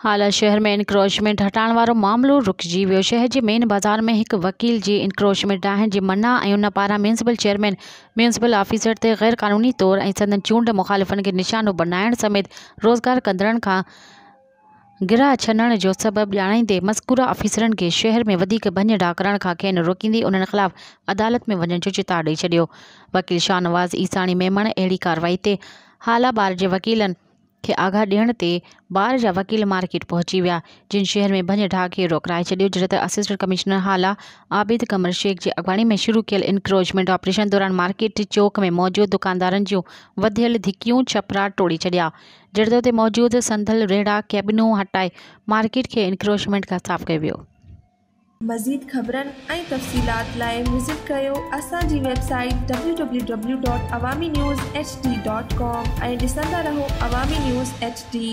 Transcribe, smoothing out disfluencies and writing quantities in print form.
هالا شهر ۾ انڪروچمينٽ هٽائڻ وارو معاملو رڪجي ويو. شهر جي مين بازار ۾ هڪ وڪيل جي انڪروچمينٽ ڊاهڻ جي منع ۽ ان پاران ميونسپل چيئرمين، ميونسپل آفيسر تي غير قانوني طور ۽ سندن چونڊ مخالفن کي نشانو بنائڻ سميت روزگار ڪندڙن کان گراهه ڇنڻ جو سبب ڄاڻائيندي مذڪوره آفيسرن کي شهر ۾ وڌيڪ ڀڃ ڊاهه ڪرڻ کان کين روڪيندي انهن خلاف عدالت ۾ وڃڻ جو چتاء ڏئي ڇڏيو. وڪيل شاهنواز عيساڻي ميمڻ اهڙي ڪارروائي تي هالا بار جي وڪيلن کي آگاهه ڏيڻ تي بار جا وڪيل مارڪيٽ پهچي ويا، جن شهر ۾ ڀڃ ڊاهه کي روڪرائي ڇڏيو، جڏهن ته اسسٽنٽ ڪمشنر هالا عابد قمر شيخ جي اڳواڻي ۾ شروع ڪيل انڪروچمينٽ آپريشن دوران مارڪيٽ چوڪ ۾ موجود دڪاندارن جون وڌيل ڌڪيون ڇپرا ٽوڙي ڇڏيا، جڏهن ته اتي موجود صندل، ريڙها، ڪيبنون هٽائي مارڪيٽ کي انڪروچمينٽ کان صاف ڪيو ويو. مزيد خبرن ۽ تفصيلات لاء وزٽ ڪريو اسان جي website W W W dot Awami news H D dot com ۽ ڏسندا رهو عوامي نيوز ايڇ ڊي.